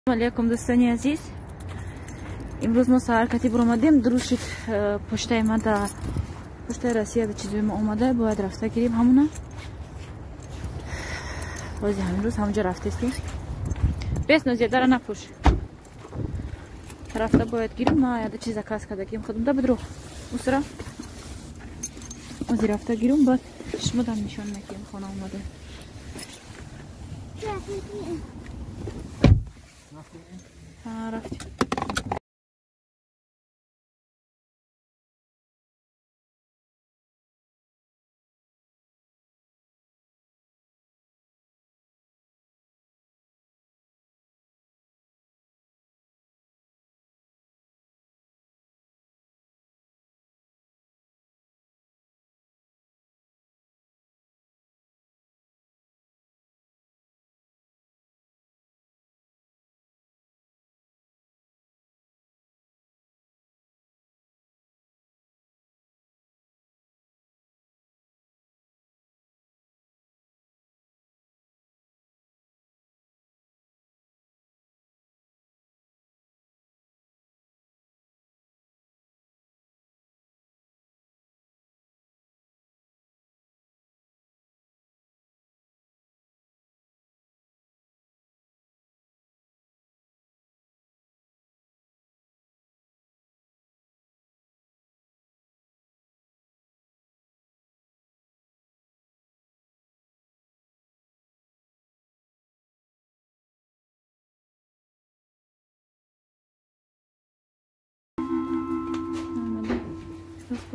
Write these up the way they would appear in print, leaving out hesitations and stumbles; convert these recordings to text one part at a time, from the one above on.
Алейкум, дӯстони азиз. Имрӯз мо саҳар катиб омадем, друшид почтаи ма да почтаи Россия да чизои мо омада, бояд рафта гирим ҳамуна. Бози ҳамин рӯз ҳамунҷо рафтестем. Бес нозия дара напӯш. Рафта бояд гирим, ма яда чиз заказ кардагим худам да бидро. Усра. Ози рафта гирим, баъд шумо дам нишон мекунем хона омада. Рафтем.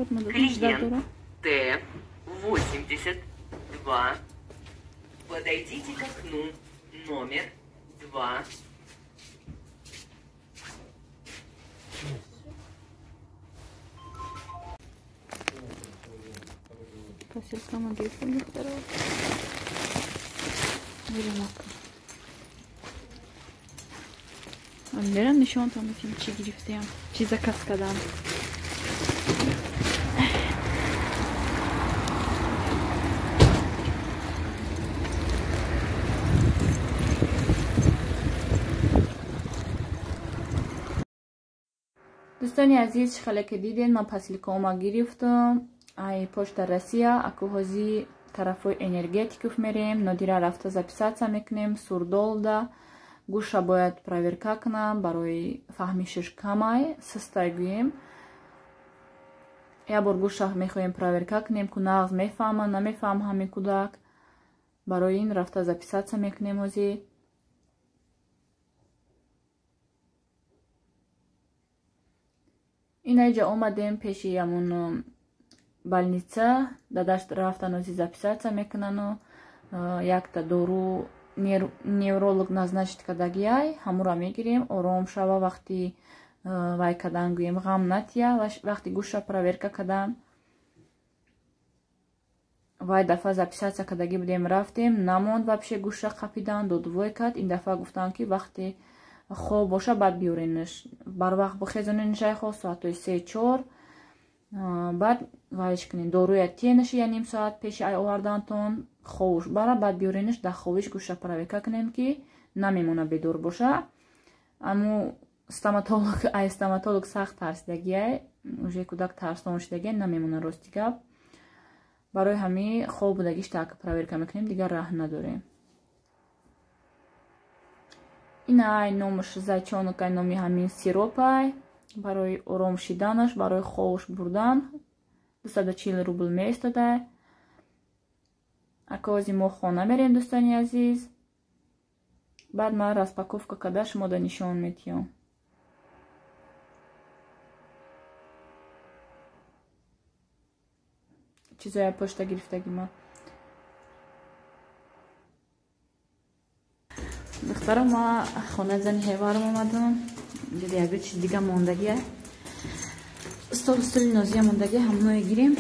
Клиент Т-82. Подойдите к окну номер 2. Посылка могилка второго. Мерам нишон там чӣ гирифтаям, чӣ заказ кардам. Дӯстони азиз, чӣ хеле ки дидед, ман посилкаома гирифтам ай почта Россия. Аку ҳози тарафҳои энергетиков мерем, Нодира рафта записаться мекунем, сурдолда гӯша бояд проверка кунам, барои фаҳмишаш камай, систай гӯем. Як бор гӯша мехоҳем проверка кунем, ку нағз мефаҳма, намефаҳма ҳамин кӯдак. Барои ин рафта записаться мекунем ҳози. Инаиҷа омадем пеши ҳамун больница, дадаш рафтан ози записаться мекунану якта дору невролог назначить кардагиай, ҳамура мегирем, ором шава вақти вай кардан гӯем, ғам натия, вақти гӯша проверка кардан. Вай дафъа записаться кардагӣ будем, рафтем, намонд вообще гӯша қапидан, додвой кард. Ин дафъа гуфтанд ки вақти хоб боша баъд биёренаш, барвақт бихезоненаш ай хоб соатҳои 3-4, баъд вайш кунед, доруя тиенаш я ним соат пеши ай овардантон, ховуш бара, баъд биёренаш, дар ховиш гӯша проверка кунем ки намемона бедор боша. Аммо стоматолог, ай стоматолог сахт тарсидагиай, уже кӯдак тарсон шудагиай, намемона рости гап. Барои ҳамин хоб будагиш так проверка мекунем, дигар раҳ надорем. Ин ай номаш зайчонок, ай номи ҳамин сиропай барои ором шиданаш, барои ховуш бурдан 240 рубл меистодай. Акози мо хона мерем, дӯстони азиз. Баъд ман распаковка карда шумо да нишон метиҳам. Чизоя почта гирифтаги ма. Духтара, ма хонаи зани ҳеварам омадам. Инҷо ягон чиз дига мондагия. Стол столи Нозия мондагия, ҳамоное гирем.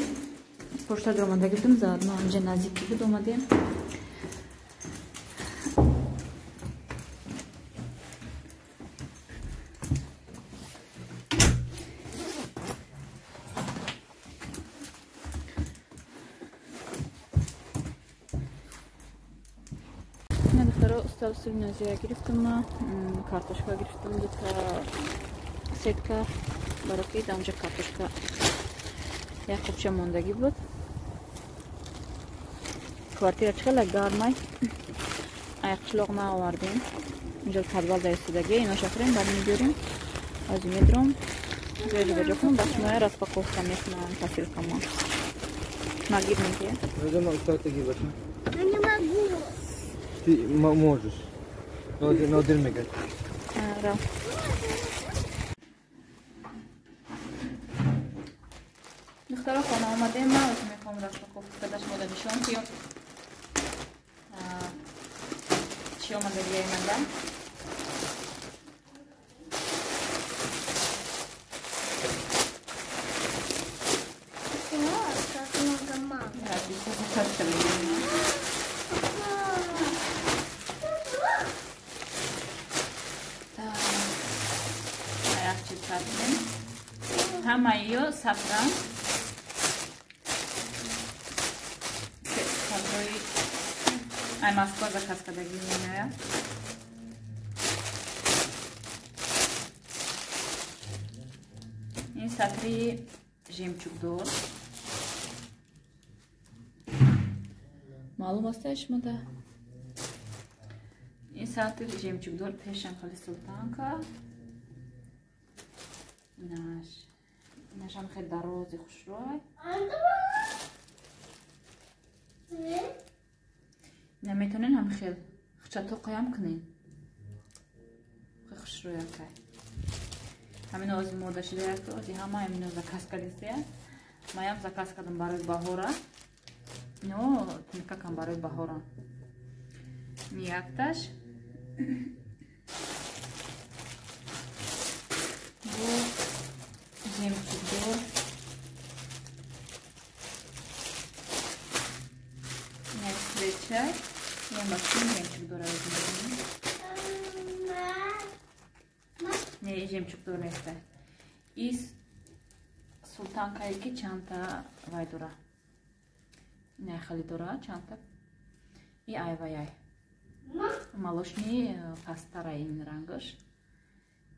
Почта омадагӣ будем, заодно ҳамҷа наздики буд омадем. Стол сулнозия гирифтам, картошка гирифтам, дута сетка бароки дамҷа картошка як қубча мондагӣ буд. Квартира чӣ хеле гармай, аяққишлоқ наовардем. Инҷо подвал дар истодагӣ, иноша хӯрем, баъд мебиёрем, аз медром ҷоҷо кунам, баъд шумоя распаковка мекунам посилкама. Магиб мегия? Я не могу. Ты можешь. Нодир мегӯяд. Духтаро, хона омадем, ман ози мехоҳам распаковка карда шумода нишон диҳам. Чӣ омадагия иманда? Как много мам. Ҳамаиё сафран сафрои ай Москва заказ кардагӣ меояд. Ин сатри жемчугдор маълум аст шумода. Ин сатри жемчугдор пешам хали султанка. Инаш инашам хеле дарози хушрӯй. Ина метавонен ҳам хел хучато қоям кунен. Хеле хушрӯй акай. Ҳамин ози мода шуда як ози ҳама ҳамино заказ кардистия. Маям заказ кардам барои баҳора. Ино туника кам барои баҳора. Ин якташ. Бо жемчугдор. Як свечай. Я максим жемчугдор мебинем. Не, жемчугдор нест. И султанкае ки чандта вай дора. Ина хали дора чандта. И айваяй. Молочный пастара ин рангаш.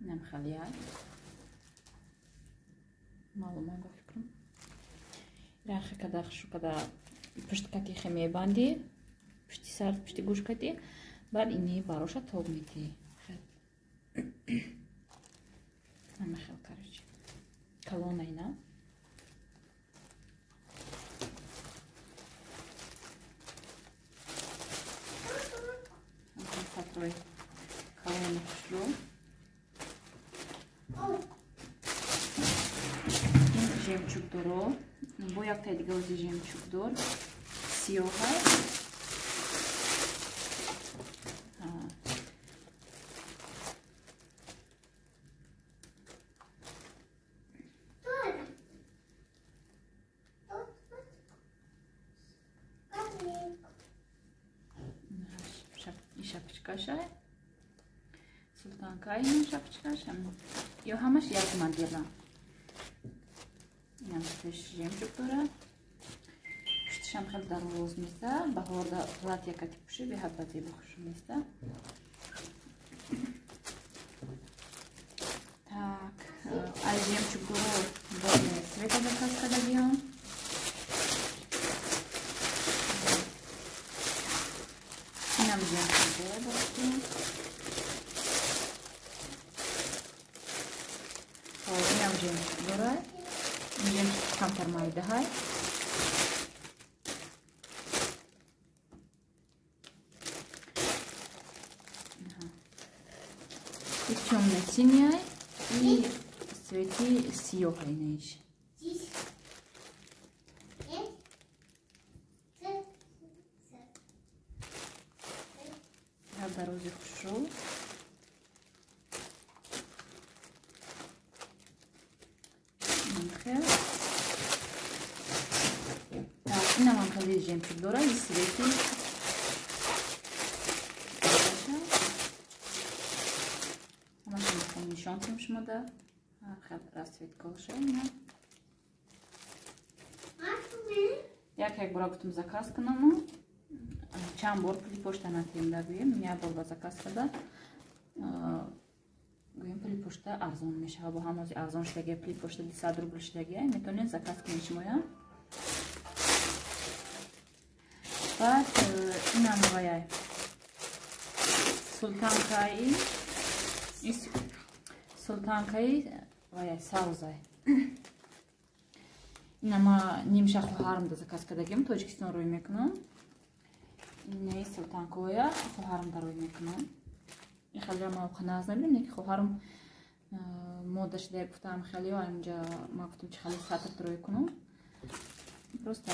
Инам хали ай. Маълумам ба фикрам. Ранхе када хушу када пушт кати хе мебанди, пушти сар, пушти гӯш кати, баъд ини бароша тоб мети. Ама хел, короче. Колона ина. Сатрой колона хушлу. Жемчугдоро. Бо яктай дига ози жемчугдор. Сиёҳа. Шапочкаша. Султанка ин шапочкаша. Ё ҳамаш як модела. Инам пеш жемчуг дорад. Пуштишам хеле дароз места. Баҳорда платья кати пӯши беҳад ба зебо хушу места. Так, аз жемчугдоро бо цвета заказ кардагиам. Инам жемчугдор бошти. Инам жемчугдора. Жемчуг камтар майдаҳай. И тёмно-синяя, и цвети сиёҳай наиш. Дарози хушрӯ. Инам ҳам хеле жемчуг дора, и свети ҳамаша мехоҳам нишон кунам шумода. Хел расцветкаша ина. Як як бора гуфтам заказ кунаму. Чанд бор пули почта натием, гӯем, як бор ба заказ карда, гӯем, пули почта арзон мешава. Бо ҳамози арзон шудагия, пули почта 200 рубл шудагия, метавонед заказ кунед шумоя. Баъд инам ваяй султанкаи, султанкаи ваяй савзай. Инама нимша хоҳарам да заказ кардагим, Тоҷикистон рӯй мекунам. Инаи султанкоя хоҳарам да рӯй мекунам. Ин хеле ма нағз набинам, лекин хоҳарам мода шуда гуфтам, хеле инҷа ма гуфтам, чи хеле сатр рӯй кунам. Просто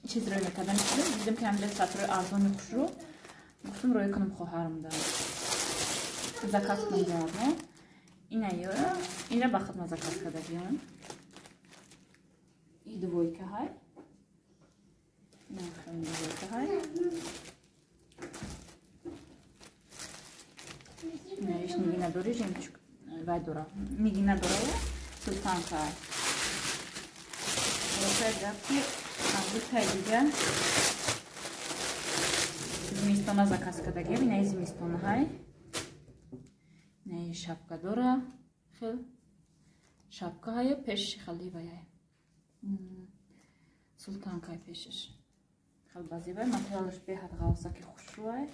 чиз рӯй мекардам, дидам ки ҳаминҷа сатрои арзони хушрӯ, гуфтам рӯй кунам хоҳарам да. Заказ кунам заодно. Инаё, ина ба худма заказ кардагиам. И двойка ҳай. Двойка ҳай. Иш нигина дори, жемчуг вай дора. Нигина дора, султанка ҳай. Хулосаи гап ки ҳамдутай дига зимистона заказ кардагиам. Инаи зимистона ҳай. Инаи шапка дора, хел шапка ҳая, пеши хали ваяй. Султанкай пешаш. Хел базивай, материалаш беҳад ғавзаки хушрӯай.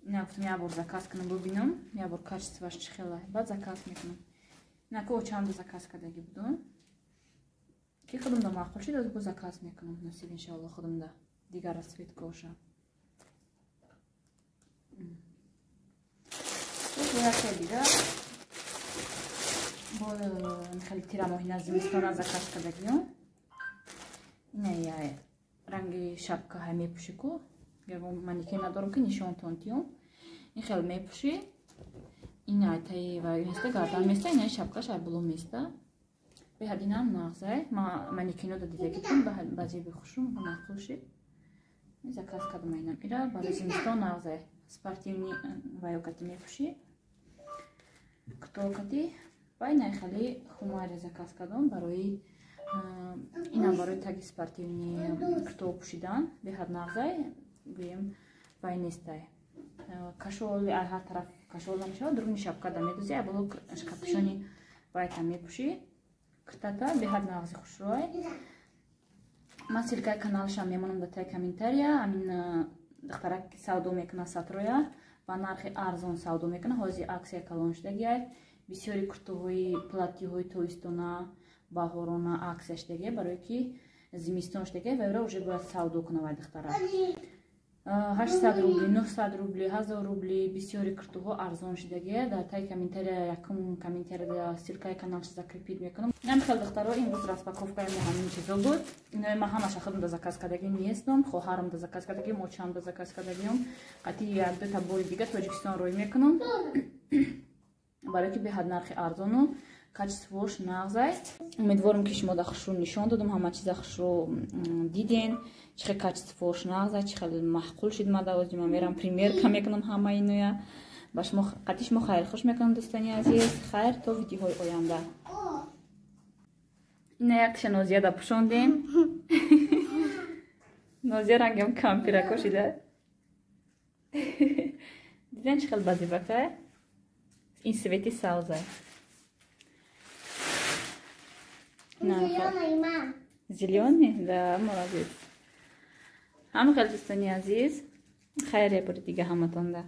Ина гуфтам як бор заказ кунам, бубинам, як бор качествоаш чӣ хелай. Баъд заказ мекунам. Ина ко чанда заказ кардаги будум. Ки худам да маъқул шид, бо заказ мекунам. Насиб иншоалло худам да дигар расцветкоша. Яке дига бо хеле тирамоҳина зимистона заказ кардагиам. Ина я ранги шапка ҳай мепӯшӣ ку. Манекен надорам ки нишонтон тиём. Ин хел мепӯшӣ. Ин айтаи ва места гардан места, ина шапкаш ай було места. Беҳад инам нағзай. Ма манекено да дидагитон ба зеби хушум маъқул шид. Заказ кардам инам. Ира барои зимистон нағзай. Спортивный ваёкати мепӯшӣ. Ктокати. Ва инай хеле хумайра заказ кардам барои инам барои таги спортивный кто пӯшидан. Беҳад нағзай, гӯем вай нестай. Кашоли ай ҳар тараф кашол намешавад, дуруни шапка да медӯзи, ай боло капюшони вайта мепӯшӣ. Киртата беҳад нағзи хушрӯай. Ман ссылкаи каналашам мемонам дар таи комментария. Амин духтарак савдо мекуна сатроя, ба нархи арзон савдо мекуна. Ҳозир аксия калон шудагиай. Бисёри куртаҳои платиҳои тобистона, баҳорона аксия шудагиай, барое ки зимистон шудагиай ва ӯра уже бояд савдо куна вай духтарак. 800 рубли, 900 рубли, 1000 рубли бисёри куртаҳо арзон шудагиай. Дар таи комментария, якум комментария ссылкаи каналша закрепить мекунам. Инам хел духтаро, имрӯз распаковкаи мо ҳамин чизо буд. Инои ма ҳамаша худам да заказ кардагӣ нестам, хоҳарам да заказ кардагӣ, мочам да заказ кардагиам. Қатъи як дута бори дига Тоҷикистон рӯй мекунам. Барои ки беҳад нархи арзону качествош нағзай. Умедворам ки шумо да хушрӯ нишон додам, ҳама чиза хушрӯ диден, чӣ хел качествош нағзай, чӣ хел маъқул шид. Ма да озима мерам примерка мекунам ҳама иноя. Ба шумо қатъи шумо хайрхуш мекунам дӯстони азиз. Хайр то видеоҳои оянда. Ина якша Нозия да пӯшондем. Нозия рангам кампирако шида. Диден чӣ хел базибакай? Ин свети савзай. Зелёный, мам. Зелёный? Да, молодец. Ҳама хел дӯстони азиз, хайре бори дига ҳаматонда.